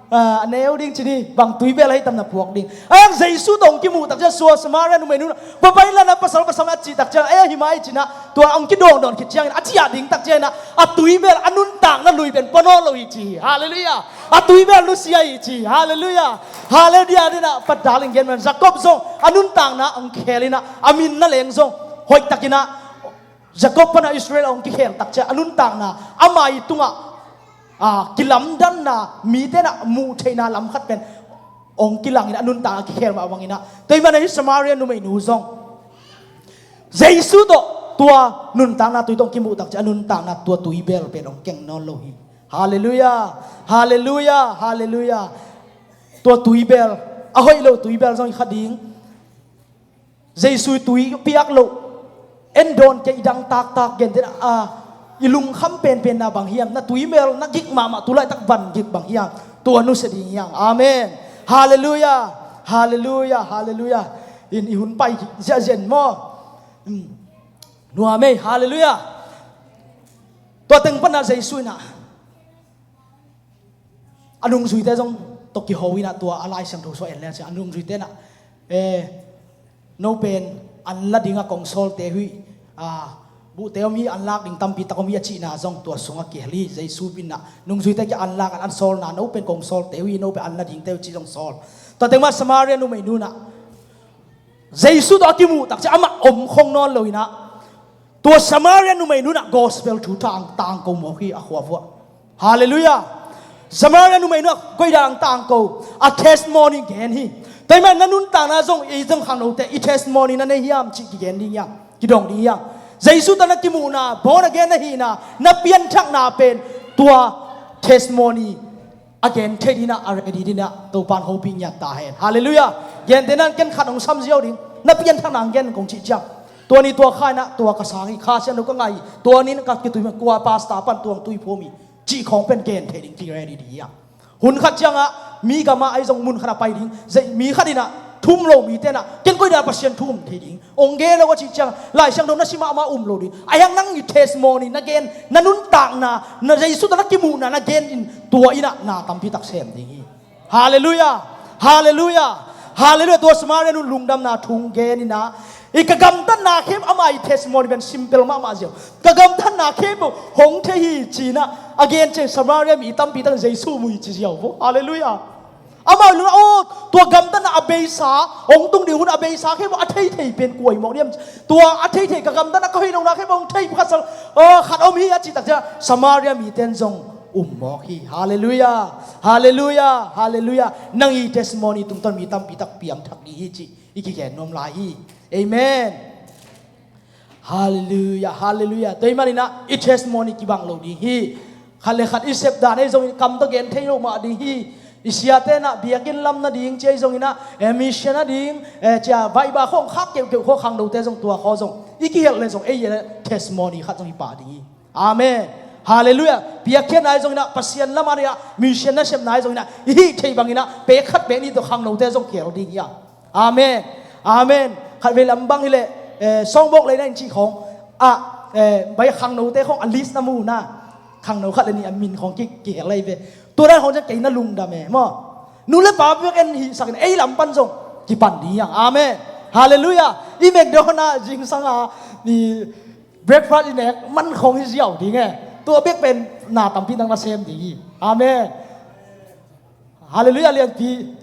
ah, a neu ding ci ni, bang tuibel ahi tam na puak ding. A hang Jesu tawh hong kimuh tak ciang sua Samaria numeinu na, babai lana pasal pasal a cih tak ciang, ei a hi mai ci na, tua hong kidawngdawn khit ciangin, a ciah ding tak ciangin a, a tuibel a nuntakna lui pen pua nawn lo hi ci hi. Halleluiah. A tuibel nusia hi ci hi. Halleluiah. Halleluiah. Dina, pa darling gen man, Jacob zong a nuntakna hong khel ina, a min na leng zong hoih takin a, Jacob pana Israel a hong kikhel tak ciang a nuntakna, ama i tungah, ah, kilamdanna, mite na muh theihna lam khat pen hong kilangin a nuntakna kikhel mah bangin a. Tua ahih manin hih Samaria numeinu zong Jesu tawh tua nuntakna tui tawh hong kimuh tak ciang a nuntakna tua tuibel pen hong keng nawn lo hi. Halleluiah. Halleluiah. Halleluiah. Tua tuibel, a hoih lo tuibel zong i kha ding. Jesu i tui piak loh, en dawn kei, i dang taktak, gentehna, a, i lungkham penpenna bang hiam, na tuibel na gik mahmah, tu laitak van gik bang hiam, tua nusia ding hiam. Amen. Halleluiah. Halleluiah. Halleluiah. In i hun pai ziahziah in maw. Hmm. Nuam ei. Halleluiah. Tua teng pana Jesu ina a nungzuite zong tawh kiho ina, tua a Lai Siangtho sua en le ciang a nungzuite na, eh, no pen an la dinga kong sawlte uh hi, ah, buhte om hi, an lak ding tampi tak om hi a cihna zong tua sungah kihel hi. Jesu ina nungzuite kiang an lak, an, an sawlna, no pen kong sawlte uh hi, no pen an la dingte uh hi ci zong sawl. Tua teng mah Samaria numeinu na Jesu tawh a kimuh tak ciang amah om khong nawn lo ina, tua Samaria numeinu na gospel thu tang, tangko mawk hi a khua vuah. Halleluiah. Samaria numeinu na koidan tangko, a testimony gen hi. Tua ahih manin na nuntakna zong, i zong khangnote, i testimony na nei hiam cih kigen ding hiam, kidong ding hiam. Jesu tawh na kimuhna, born again na hihna, na pianthakna pen tua testimony a gen thei ding ina, a ready ding ina, Topan hopih ngiat ta hen. Halleluiah. Gentehna in ken khat hong sam ziau ding, na pianthakna hong gen kong cih ciang, tua ni tua kha ina tua ka sang hi, Kha Siangtho ka ngah hi, tua ni in ka kitui mah, kua pastor pan tua hong tui phum hi cih khawng pen gen thei ding ki ready ding hiam. Hun khat ciangah mi gamah ahi zong mun khat a pai ding, zei, mi khat ina thu um lo mite na, ken koidan Pasian thu um thei ding hong gen lo a cih ciang, Lai Siangtho na sim mahmah um lo ding. Ahih hang nang i testimony na gen, na nuntakna, na Jesu tawh na kimuhna na gen in, tua ina na tampi tak sem ding hi. Halleluiah. Halleluiah. Halleluiah. Tua Samaria nu lungdamna thu hong gen ina, i ka gamtatna khempeuh, ama i testimony pen simple mahmah ziau, ka gamtatna khempeuh hong thei hi ci ina a gen ciang Samaria mi tampi tak in Jesu mu hi ci ziau vo. Halleluiah. Amau lungah, aw, tua gamtatna a beisa, hong tung ding hun a beisa khempeuh a theithei pen kua hi mawk diam? Tua a theithei, ka gamtatna, ka hoih lohna khempeuh hong thei pakhat sal, aw, khat om hi a cih tak ciang Samaria mite in zong um mawk hi. Halleluiah. Halleluiah. Halleluiah. Nang i testimony tungtawn mi tampi tak piangthak ding hi cih i kigen nuam lai hi. Amen. Halleluiah, halleluiah. Tua ahih manin ah i testimony kibang lo ding hi. Khat le khat i sep dan ahi zongin kam tawh gen thei lo mah ding hi. I siate in ah biakinn lam nading ci ahi zongin ah, eh, mission nading, eh, cia vaiba khawng khak keuhkeuh khawng khangnote zong tua khawng zong i kihelh le zong ei le testimony khat zong hi pah ding hi. Amen. Halleluiah. Piakkhiatna ahi zongin ah, Pasian lam ahi ah, mission nasepna ahi zongin ah, i hih theih bangin ah pek khat pek nih tawh khangnote zong kihel ding hi a. Amen. Amen. Khatvei lam bang hileh, eh, sawngbawk leina in cih khawng ah, eh, bai khangnote khawng a list na mu na, khangno khat le nih a min khawng ki, kihel lai ve. Tua dan khawng ciang kei na lungdam e maw. Nu le pa biakinn hihsakin ei lam pan zong kipan ding hi hang. Amen. Halleluiah. I McDonald zingsang a, i breakfast i nek man khawng hi ziau ding e. Tua bek pen na tampi nang na sem ding hi. Amen. Halleluiah lianpi.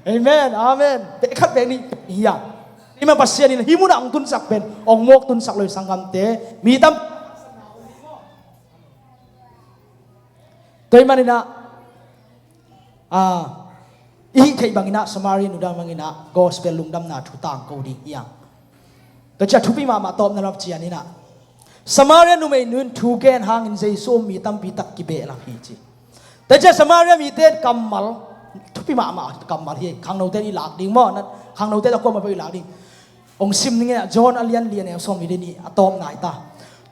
Amen. Amen. Pek khat pek nih hi a. Hih mah Pasian in hih munah hong tunsak pen hong mawk tunsak lo hi sanggamte. Mi tam, tua ahih manin ah, ah, i hih theih bangin ah Samaria nu dan bangin ah gospel lungdamna thu tangko ding hi hang. Tua ciang thupi mahmah tawpna lam cian in ah, Samaria numeinu in thu gen hangin Jesu um mi tampi tak kibehlap hi ci. Tua ciang Samaria mite in kammal, thupi mahmah kammal hi, khangnote in i lak ding maw, na, khangnote in a kuamah peuh i lak ding. Hong sim ning e, John a lian li, a neu sawmli le nih a tawpna hi ta.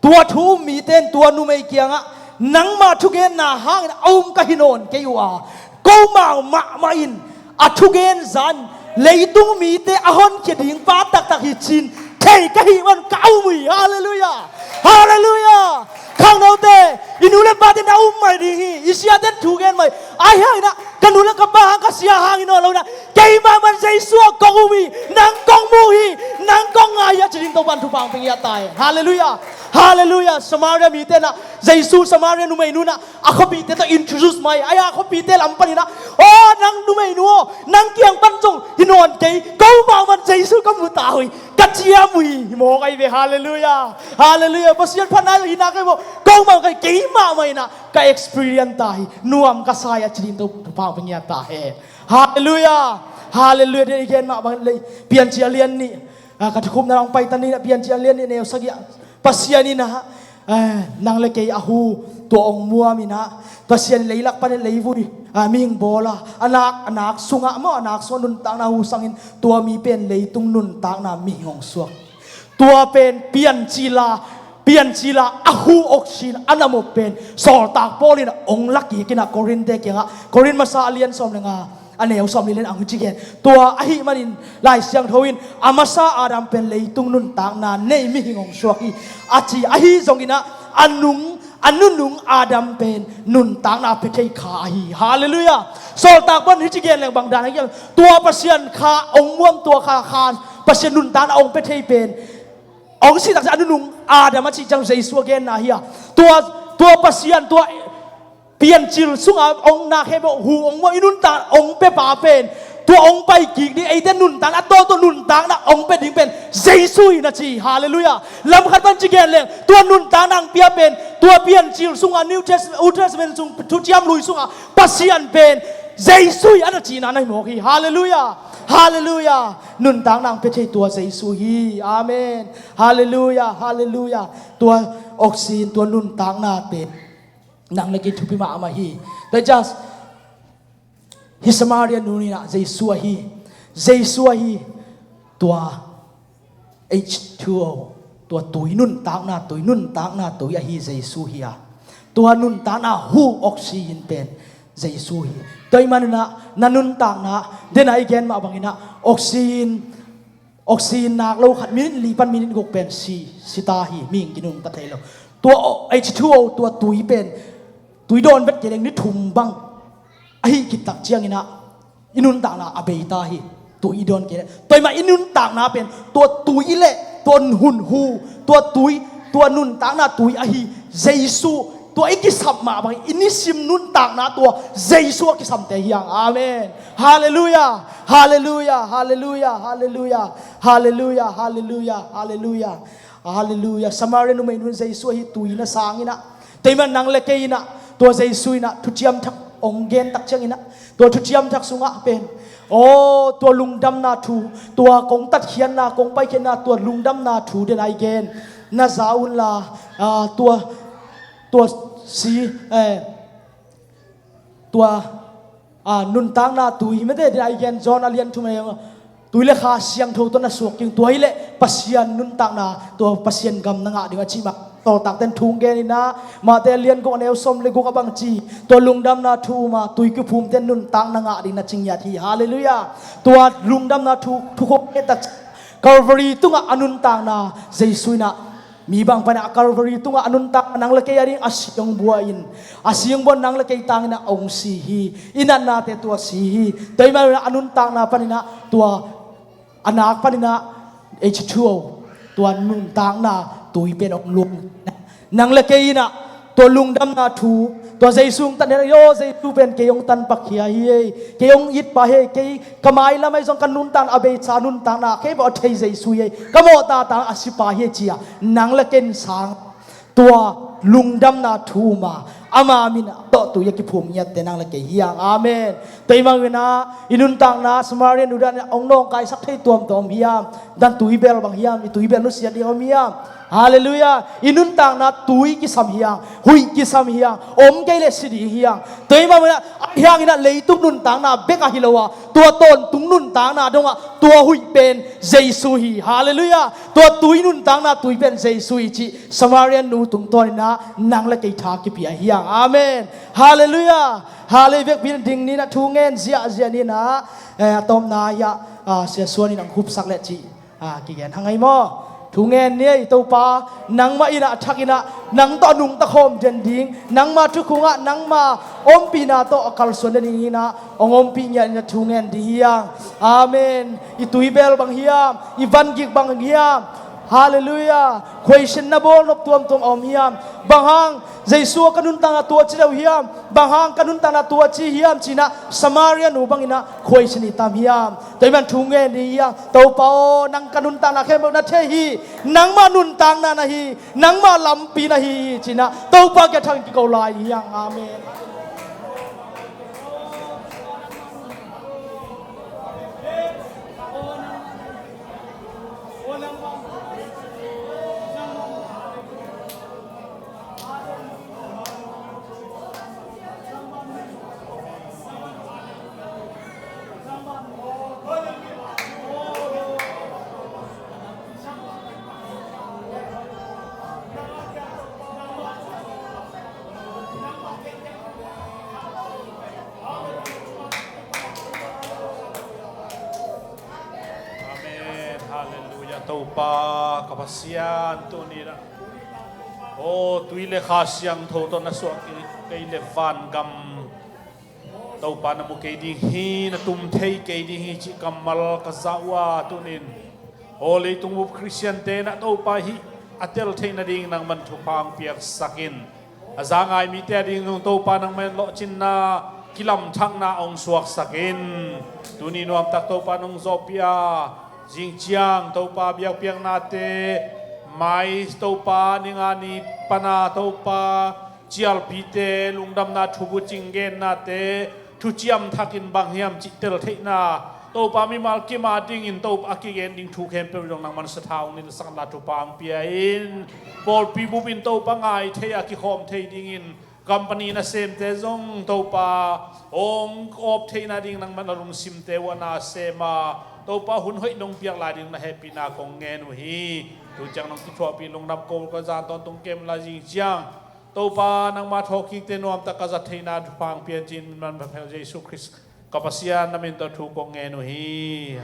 Tua thu um mite in tua numei kiangah, nangmah thugenna hangin a um ka hi nawn kei uh a, komau mahmah in a thugen zan leitung mite a honkhia ding pa taktak hi ci-in Kei ka hih man ka um hi. Halleluiah. Halleluiah. Khangnote, i nu le pate na um mai ding hi. I siaten thu gen mai. Ahi hangin ah ka nu le ka pa hang ka sia hangin aw lo in ah, keimah man Jesu ah kong um hi. Nang kong mu hi. Nang kong ngai hi a ci ding Topa'n thupha hong pia ngiat ta hen. Halleluiah. Halleluiah. Samaria mite in ah Jesu Samaria numeinu in ah a khuapihte tawh introduce mai. Ahi a khuapihte lam panin ah, aw nang numeinu aw, nang kiang pan zong hi nawn kei, keimah man Jesu ka mu ta uh hi. Ka ciam uh hi. Mawk ahi ve. Halleluiah. Halleluiah. Pasian phatna hi nak ahi maw. Keimah, keimah mah in ah ka experience ta hi. Nuam ka sa hi a ci ding Topa'n thupha hong pia ngiat ta hen. Halleluiah. Halleluiah. Dei i gen mah bang lei Piancil a lian nih, ah, ka thukhupna hong pai ta ni in ah, Piancil a lian nih, neu sagih ah, Pasian in ah, eh, nang le kei a hu, tua hong muam in ah, Pasian in leilak panin leivui, ah, mihing bawl a, a nak, a nak sungah maw, a nak sungah nuntakna hu sangin tua mi pen leitung nuntakna mihing hong suak. Tua pen Piancil a, Piancil a a hu oxygen a na mawk pen sawltak Paul in ah hong la kik in ah Korinthte kiangah, Korinth masa a lian sawm le nga, a neu sawm li lian ah hong ci gen. Tua ahih manin Lai Siangtho in a masa Adam pen leitung nuntakna nei mihing hong suak hi, a ci. Ahi zongin ah a nung, a nunung Adam pen nuntakna pia thei kha ahi. Halleluiah. Sawltak Paul in hih ci gen leng bang dan a gen, tua Pasian kha hong muam, tua kha, kha Pasian nuntakna hong pia thei pen, hong sih takciang a nunung Adam a cih ciang Jesu a genna hi a. Tua, tua Pasian, tua Piancil sungah hong na khempeuh hu hong muam, i nuntak hong pia pa pen, tua hong pai kik ding, eite nuntakna, a tawtawh nuntakna hong pia ding pen Jesu hi na ci. Halleluiah. Lam khat pan ci gen leng, tua nuntakna hong pia pen, tua Piancil sungah, New Testament, Old Testament sung, Thuciam Lui sungah Pasian pen Jesu hi a na cihna na hi mawk hi. Halleluiah. Halleluiah. Nuntakna hong pia thei tua Jesu hi. Amen. Halleluiah. Halleluiah. Tua oxygen, tua nuntakna pen nang le kei thupi mahmah hi. Tua just hih Samaria nu in ah Jesu ahi, Jesu ahi, tua H two O, tua tui nuntakna tui, nuntakna tui ahi Jesu hi a. Tua nuntakna hu oxygen pen Jesu hi. Tua ahih manin ah na nuntakna, den a i gen mah bangin ah oxygen, oxygen nak lo khat minute li pan minute guk pen si, si ta hi, mihing kinungta thei lo. Tua H two O, tua tui pen, tui dawn vet kei leng ni thum bang ahi khit tak ciangin ah i nuntakna a bei ta hi. Tui i dawn kei leh, tua ahih manin i nuntakna pen tua tui le tua hun hu, tua tui, tua nuntakna tui ahi Jesu, tua i kisam mah bangin i nisim nuntakna tua Jesu a kisamte hi hang. Amen. Halleluiah. Halleluiah. Halleluiah. Halleluiah. Halleluiah. Halleluiah. Halleluiah. Halleluiah. Samaria numeinu in Jesu ahi tui na sang in ah, tua ahih manin nang le kei in ah tua Jesu in ah Thuciam Thak hong gen tak ciangin ah, tua Thuciam Thak sungah pen, aw, tua lungdamna thu, tua kong tatkhiatna, kong paikhiatna, tua lungdamna thu den a i gen na za un la, ah, tua, tua si, eh, tua, ah, nuntakna tui, mete den a i gen John a lian thum a, tui le Kha Siangtho tawh na suak kik, tua hi leh Pasian nuntakna, tua Pasian gam na ngah ding a cih mah. Sawltakte'n thu gen in ah, Mate a lian guk a neu sawm le guk ah bang ci, tua lungdamna thu um a, tui kiphumte'n nuntakna ngah ding na ci ngiat hi. Halleluiah. Tua lungdamna thu, thukhun a et tak ciang, Calvary tungah a nuntakna Jesu in ah, mi bang panin ah Calvary tungah a nuntakna nang le kei a ding a si hong buak in, a si hong buak in nang le kei tangin ah hong si hi. I natnate tua si hi. Tua ahih manin ah a nuntakna panin ah tua a nak panin ah H two O, tua nuntakna tui pen hong lum. Nang le kei in ah tua lungdamna thu, tua Jesu hong tan, aw, Jesu pen kei hong tanpha hi ei, kei hong itpa hi ei, kei ka mailam ah zong ka nuntakna a beisa nuntakna khempeuh a thei Jesu hi ei, ka mawhta tang a sipa hi ei ci-a nang le kei in sang tua lungdamna thu um a, ama min a tawh tui a kiphum ngiatte nang le kei hi hang. Amen. Tua ahih manin ah i nuntakna Samaria nu dan in hong nawngkaisak thei tuamtuam hiam? Dan tui bel bang hiam? I tui bel nusiat ding om hiam? Halleluiah. I nuntakna tui kisam hi hang, huih kisam hi hang, om kei leh si ding hi hang. Tua ahih manin ah, ahi hangin ah leitung nuntakna bek ahi lo a, tua tawntung nuntakna dongah tua huih pen Jesu hi. Halleluiah. Tua tui nuntakna tui pen Jesu hi cih Samaria nu tungtawnin ah nang le kei tha kipia hi hang. Amen. Halleluiah. Hallelujah. Vekpi in ding ni in ah thu ngen ziahziah ni in ah, eh, a tawpna hiah, ah, Sia Suan in hong khupsak leh cih, ah, kigen hang ei maw? Thu ngen ni ei Topa, nangmah in ah a thak in ah nang tawh a nungta khawm den ding, nangmah thukhung ah nangmah ompihna tawh a kalsuan den ding in ah hong ompih ngiat in ah thu ngen ding hi hang. Amen. I tuibel bang hiam, i vangik bang hiam? Halleluiah. Khuaisenna bawlnop tuamtuam a om hiam? Bang hang Jesu a ka nuntakna tuaci deuh hiam? Bang hang ka nuntakna tuaci hiam ci-in ah Samaria nu bangin ah khuaisen i tam hiam? Tua ahih man thu ngen ni hiam? Topa aw, nang ka nuntakna khempeuh na thei hi. Nangmah nuntakna na hi. Nangmah lampi na hi hi ci-in ah Topa kiang thang kiko lai hi hang. Amen. Amen. Halleluiah. Topa ka Pasian, tuni-in ah aw, tui le Kha Siangtho tawh na suah kei le vangam Topa na mu kei ding hi, na tum thei kei ding hi cih kammal ka za uh a, tuni-in aw, leitung bup Khristiante in ah Topa hih a tel theih nading nangman thupha hong piaksak in. A za ngai mite a ding zong Topa nangmah in lawhcinna, kilamthakna hong suaksak in. Tuni nuamtak Topa nong zawhpih a, zing ciang Topa biakpiaknate, mai Topa ni nga ni pan a Topa cialpite, lungdamna thubucing gennate, thuciam thakin bang hiam cih tel theihna, Topa mimal kim a dingin Topa a kigen ding thu khempeuh zong nangman sathau hong nilhsak inla thupha hong pia in. Pawlpi bup in Topa ngai thei a kikhawm thei dingin company nasemte zong Topa hong awp theihna ding nangman a lungsimte uh a na sem a, Topa hun hoih nong piak lai ding na hehpihna kong ngen uh hi. Tu ciang nong kithuahpih lungdam ko ka zan tawntung kem la zing ciang Topa nangmah thawhkikte nuamtak ka zat theihna thupha hong pia in ci-in min manpha phel Jesu Khrist ka Pasian na min tawh thu kong ngen uh hi.